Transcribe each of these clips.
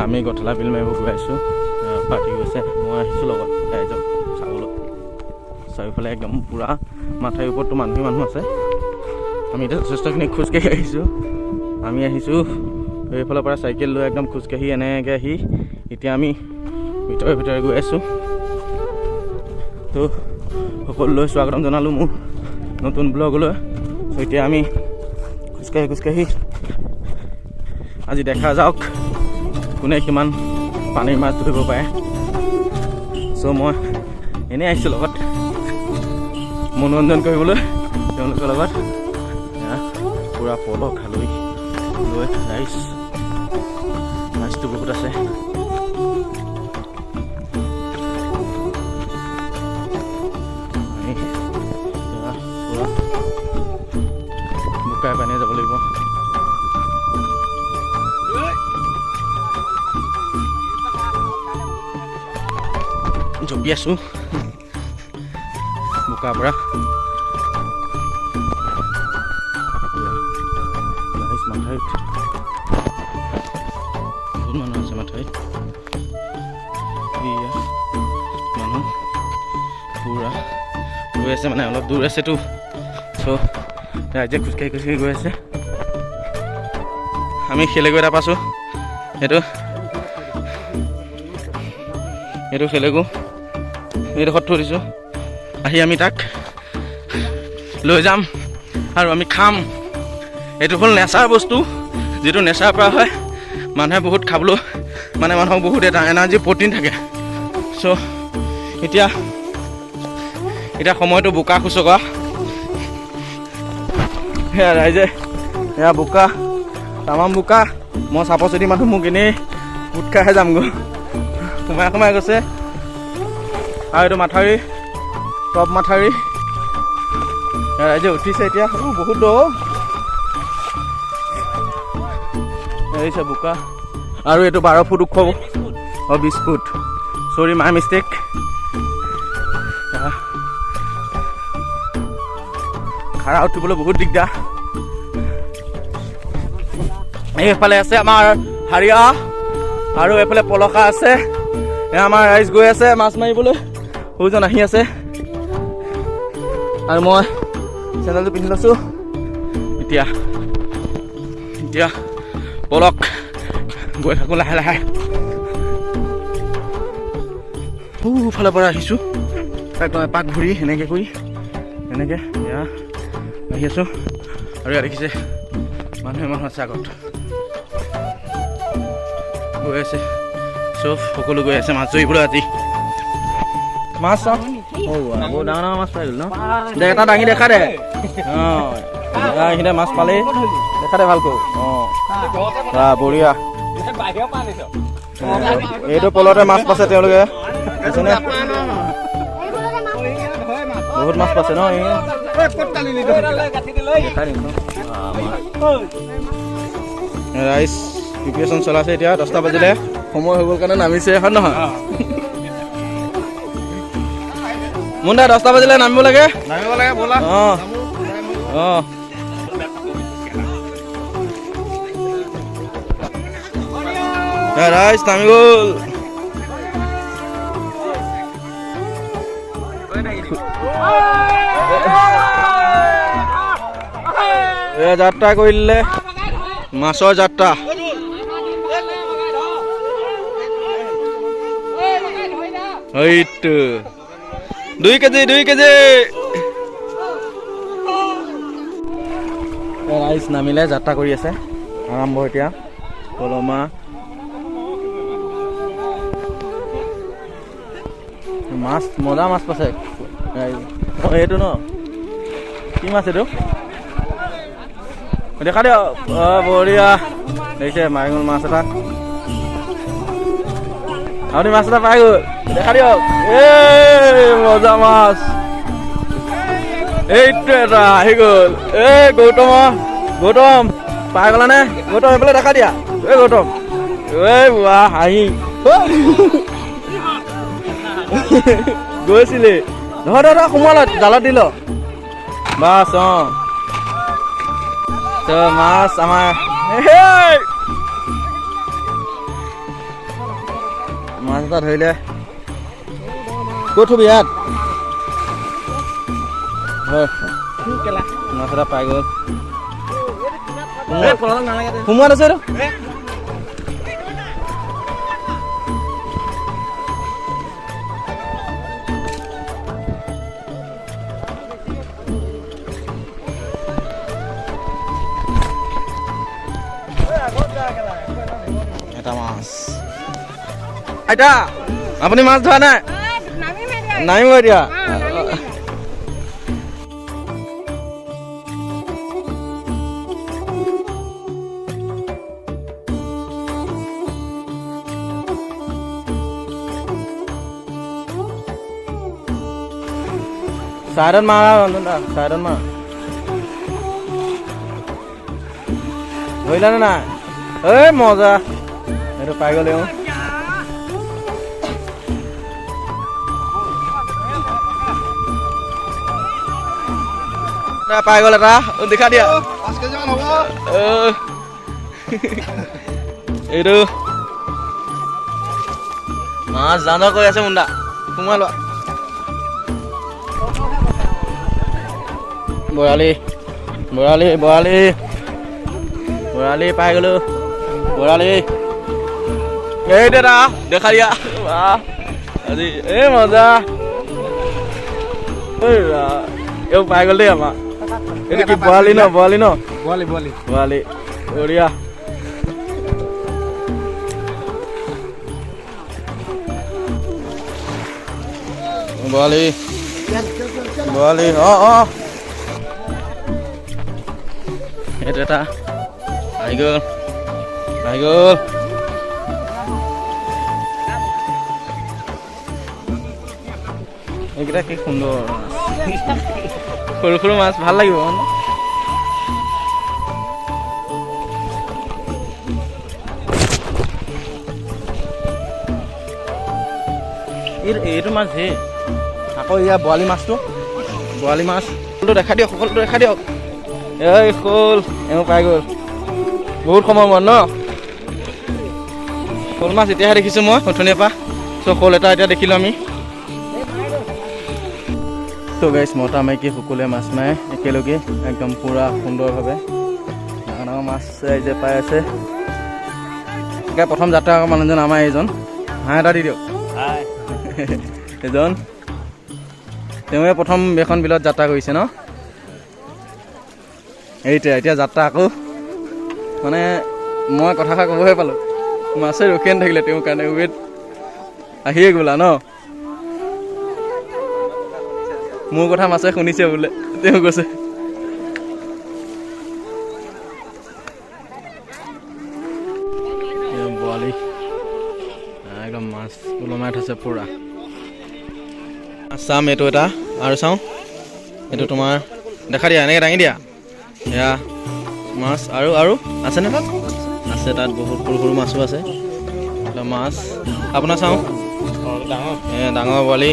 আমি গঠলা বিল মাৰিব গৈ আছোঁ। পাৰ্টি গৈছে, মই আহিছোঁ লগত ৰাইজক চাবলৈ। চাৰিওফালে একদম পূৰা মাথাউৰিৰ ওপৰততো মানুহে মানুহ আছে। আমি এতিয়া যথেষ্টখিনি খোজকাঢ়ি আহিছোঁ। আমি আহিছোঁ এইফালৰ পৰা চাইকেল লৈ একদম খোজকাঢ়ি এনেকৈ আহি এতিয়া আমি ভিতৰে ভিতৰে গৈ আছোঁ। তো সকলোলৈ স্বাগতম জনালোঁ মোৰ নতুন ব্লগলৈ। এতিয়া আমি খোজকাঢ়ি খোজকাঢ়ি আজি দেখা যাওক কোনে কিমান পানীৰ মাছ ধৰিব পাৰে। চ' মই এনেই আহিছোঁ লগত মনোৰঞ্জন কৰিবলৈ তেওঁলোকৰ লগত। পূৰা পলহ খালৈ লৈ ৰাইজ, মাছটো বহুত আছে। পূৰা বোকাই পানীয়ে যাব লাগিব। জঁপি আছোঁ বোকাৰ পৰা। মাথাউৰিত বহুত মানুহ আছে। মাথাউৰিত এয়া মানুহ পূৰা গৈ আছে, মানে অলপ দূৰ আছেতো। চ' ৰাইজে খোজকাঢ়ি খোজকাঢ়ি গৈ আছে। আমি খেলেগু এটা পাইছোঁ, এইটো এইটো খেলেগু এইডোখৰত থৈ দিছোঁ। আহি আমি তাক লৈ যাম আৰু আমি খাম। এইটো হ'ল নেচাৰ বস্তু, যিটো নেচাৰ পৰা হয়। মানুহে বহুত খাবলৈ মানে মানুহক বহুত এটা এনাৰ্জি প্ৰ'টিন থাকে। চ' এতিয়া এতিয়া সময়টো বোকা খুচকা। সেয়া ৰাইজে, এয়া বোকা, তামাম বোকা। মই চাপৰ মানুহ, মোক এনেই গোট খাইহে যামগৈ। সোমাই সোমাই গৈছে। আৰু এইটো মাথাউৰি, টপ মাথাউৰি। ৰাইজে উঠিছে এতিয়া। বহুত দ এৰিছে বোকা। আৰু এইটো 12 ফুট ওখ, অঁ 20 ফুট, চৰি মাই মিষ্টেক। খাৰা উঠিবলৈ বহুত দিগদাৰ। এইফালে আছে আমাৰ হাৰিয়া আৰু এইফালে পলসা আছে। আমাৰ ৰাইজ গৈ আছে মাছ মাৰিবলৈ, সৌজন আহি আছে আৰু মই চেণ্ডেলটো পিন্ধি লৈছোঁ। এতিয়া এতিয়া বলক, গৈ থাকোঁ লাহে লাহে। সোঁফালৰ পৰা আহিছোঁ, একদম এপাক ঘূৰি এনেকৈ কৰি এনেকৈ এয়া আহি আছোঁ। আৰু ইয়াত দেখিছে মানুহে মানুহ আছে, আগত গৈ আছে, চব সকলো গৈ আছে মাছ ধৰিবলৈ আজি। মাছ চাওঁ, বহুত ডাঙৰ ডাঙৰ মাছ পাই গ'ল ন। দে এটা দাঙি দেখা দে। অঁ, এইখিনিতে মাছ পালেই, দেখা দে ভালকৈ। অঁ, বঢ়িয়া। এইটো পলতে মাছ পাইছে তেওঁলোকে, বুজিছেনে? বহুত মাছ পাইছে ন। ৰাইজ প্ৰিপেৰেশ্যন চলাইছে। এতিয়া 10টা বাজিলে, সময় হৈ গ'ল কাৰণে নামিছে, হয় নহয় মুন্দা? 10টা বাজিলে নামিব লাগে। অঁ অঁ, ৰাইজ নামি গ'ল। যাত্ৰা কৰিলে, মাছৰ যাত্ৰা। এইটো 2 কেজি, 2 কেজি। ৰাইজ নামিলে, যাত্ৰা কৰি আছে। আৰম্ভ এতিয়া কলমা মাছ, মজা মাছ পাইছে। এইটো ন কি মাছ এইটো, দেখা দিয়ক। অঁ বঢ়িয়া, দেখিছে মাৰি গ'ল মাছ এটা। আপুনি মাছ এটা পাই গ'ল, দেখা দিয়ক। এই মজা মাছ, এইটো এটা আহি গ'ল। এই গৌতম, গৌতম পাই গ'লানে? গৌতম এইফালে দেখা দিয়া। এই গৌতম, এই বোৱা হাঁহি গৈছিলি। ধৰ ধৰ, সোমাল জালত দিল বাছ। অঁ, মাছ আমাৰ। মাছ এটা ধৰিলে। ক'ত থবি ইয়াত? হয়, মাছ এটা পাই গ'ল। সোমোৱাত আছে এইটো। এটা মাছ। আইতা, আপুনি মাছ ধৰা নাই? নামিব এতিয়া। চাইডত মাৰা ৰঞ্জন দা, চাইডত মাৰা। ধৰিলা নে নাই? এই মজা, এইটো পাই গ'ল। এওঁ পাই গ'ল এটা, দেখা দিয়া। এইটো মাছ জানো কৈ আছে মুণ্ডা, সোমাই লোৱা। বৰালি, বৰালি, বৰালি, বৰালি পাই গ'লো। বৰালি এই দাদা, দেখা দিয়া। আজি এই মজা, এই পাই গ'ল দেই আমাৰ। এইটো কি বৰালি ন? বৰালি ন? বৰালি, বৰালি, বৰালি। বঢ়িয়া। বৰালি, বৰালি। অঁ অঁ, এইটো এটা আহি গ'ল, আহি গ'ল। এইকেইটা কি সুন্দৰ সৰু সৰু মাছ, ভাল লাগিব। এইটো মাছ হে। আকৌ ইয়াৰ বৰালি মাছটো, বৰালি মাছ দেখা দিয়ক, সকলোটো দেখা দিয়ক। এই শ'ল এওঁ পাই গ'ল বহুত সময় মূৰত ন। শ'ল মাছ এতিয়াহে দেখিছোঁ মই অথনিৰ পৰা। চ' শ'ল এটা এতিয়া দেখিলোঁ আমি। ত' গাইছ, মতা মাইকী সকলোৱে মাছ মাৰে একেলগে, একদম পূৰা সুন্দৰভাৱে। ডাঙৰ ডাঙৰ মাছ ৰাইজে পাই আছে। এতিয়া প্ৰথম যাত্ৰা কৰা মানুহজন আমাৰ এইজন। হাঁহ এটা দি দিয়ক। এজন তেওঁৱে প্ৰথম এইখন বিলত যাত্ৰা কৰিছে ন। এইটোৱে এতিয়া যাত্ৰা আকৌ, মানে মই কথাষাৰ ক'বহে পালোঁ, মাছে ৰখিয়ে নাথাকিলে তেওঁৰ কাৰণে। ৱেট আহিয়ে গ'লা ন। মোৰ কথা মাছে শুনিছে বোলে, তেওঁ কৈছে। বৰালি একদম মাছ ওলমাই থৈছে পূৰা। চাম এইটো এটা আৰু চাওঁ এইটো তোমাৰ দেখা দিয়া, এনেকৈ দাঙি দিয়া। এয়া মাছ আৰু আৰু আছেনে তাত? আছে, তাত বহুত সৰু সৰু মাছো আছে। মাছ আপোনাৰ চাওঁ, ডাঙৰ বৰালি,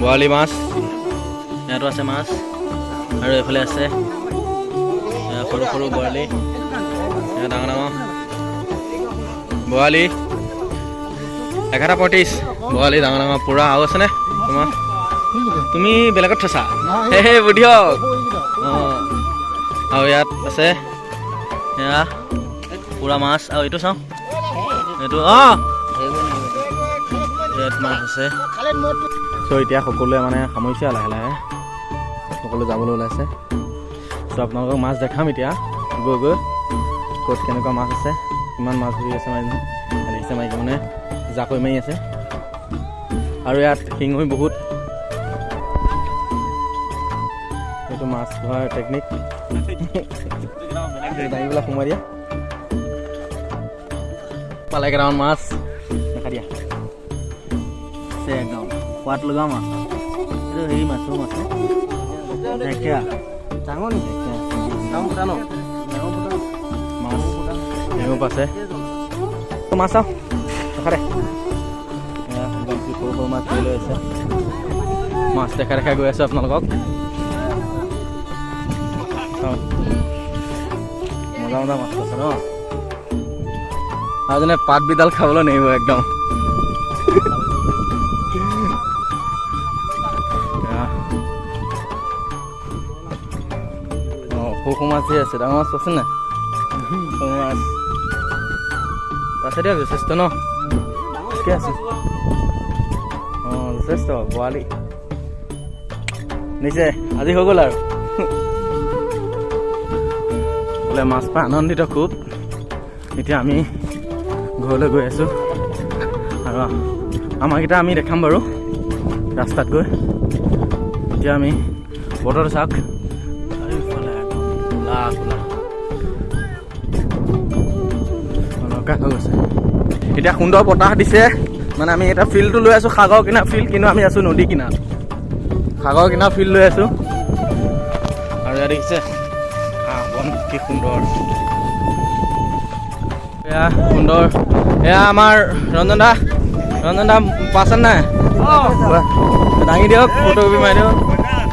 বৰালি মাছ। ইয়াতো আছে মাছ আৰু এইফালে আছে সৰু সৰু বৰালি, ডাঙৰ ডাঙৰ বৰালি। 11:35 বৰালি ডাঙৰ ডাঙৰ পূৰা। আৰু আছেনে তোমাৰ? তুমি বেলেগত থৈছা হে বুধিয়ক। অঁ, আৰু ইয়াত আছে এয়া পূৰা মাছ। আৰু এইটো চাওঁ, এইটো অঁ ইয়াত মাছ আছে। চ' এতিয়া সকলোৱে মানে সামৰিছে, লাহে লাহে সকলো যাবলৈ ওলাইছে। চ' আপোনালোকক মাছ দেখাম এতিয়া গৈ গৈ, ক'ত কেনেকুৱা মাছ আছে, কিমান মাছ ধৰি আছে। মানে দেখিছে মাইকী মানে জাকৈ মাৰি আছে। আৰু ইয়াত শিঙৈ বহুত। এইটো মাছ ধৰাৰ টেকনিক, দাঙি পেলাই সোমাই দিয়া। পালে কেইটামান মাছ, দেখা দিয়া। আছে একদম সোৱাদ লগা মাছ। এইটো হেৰি মাছো মাছ ঢেকীয়া, ডাঙৰ নেকি? মাছ নেমু আছে, মাছ চাওঁ দেখা দে। একদম কি সৰু সৰু মাছ ধৰি লৈ আছে। মাছ দেখা দেখা গৈ আছোঁ আপোনালোকক। মজা মজা মাছ আছে ন। আৰু যেনে পাত বিডাল খাবলৈ নেৰিব একদম। অঁ, সৰু সৰু মাছ ধেৰ আছে। ডাঙৰ মাছ আছে নাই? সৰু মাছ আছে দিয়ক, যথেষ্ট ন? ঠিকে আছে। অঁ, যথেষ্ট বৰালি নিছে আজি, হৈ গ'ল আৰু বোলে মাছ পাই আনন্দিত খুব। এতিয়া আমি ঘৰলৈ গৈ আছোঁ আৰু আমাৰকেইটা আমি দেখাম বাৰু ৰাস্তাত গৈ। এতিয়া আমি বতৰটো চাওক, চাৰিওফালে একদম ক'লা ক'লা অলকা হৈ গৈছে। এতিয়া সুন্দৰ বতাহ দিছে। মানে আমি এটা ফিল্ডটো লৈ আছোঁ, সাগৰ কিনাৰ ফিল্ড, কিন্তু আমি আছোঁ নদী কিনাৰত। সাগৰ কিনাৰ ফিল্ড লৈ আছোঁ আৰু ইয়াত দেখিছে ঘাঁহ বন কি সুন্দৰ। এয়া সুন্দৰ। এয়া আমাৰ ৰঞ্জন দা। ৰঞ্জন দা পাইছে নাই? দাঙি দিয়ক, ফটোকপি মাৰি দিয়ক।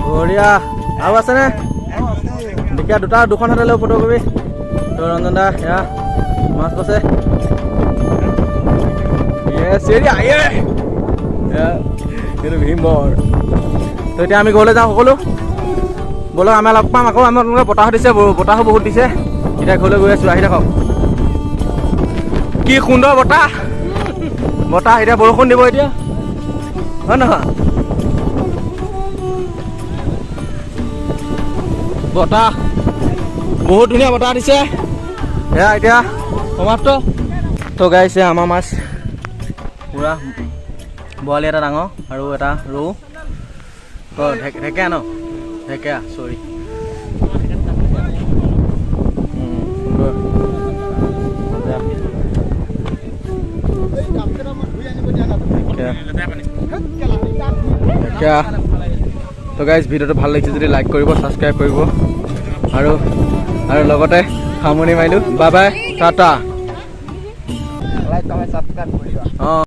বঢ়িয়া। আৰু আছেনে? দেখিয়া দুটা দুখন হাতে লৈ ফটোকপি। তো ৰঞ্জন দা এয়া মাছ পাইছে। এইটো ভীমৰ। তো এতিয়া আমি ঘৰলৈ যাওঁ সকলো। ব'লক, আমি লগ পাম আকৌ। আমাৰ আপোনালোকে বতাহ দিছে, বতাহো বহুত দিছে। এতিয়া ঘৰলৈ গৈ আছোঁ, আহি থাকক। কি সুন্দৰ বতাহ, বতাহ। এতিয়া বৰষুণ দিব এতিয়া, হয় নহয়? বতাহ বহুত ধুনীয়া বতাহ দিছে। এয়া এতিয়া সমাপ্ত। তো গাইছে আমাৰ মাছ পূৰা বৰালি এটা ডাঙৰ আৰু এটা ৰৌ। অঁ, ঢেকীয়া ন? ঢেকীয়া, চৰি। সুন্দৰ। ঢেকীয়া। তো গাইজ, ভিডিঅ'টো ভাল লাগিছে যদি লাইক কৰিব, ছাবস্ক্ৰাইব কৰিব আৰু আৰু লগতে সামৰণি মাৰিলোঁ। Bye bye, tata. Like, comment, subscribe কৰিবা। অঁ।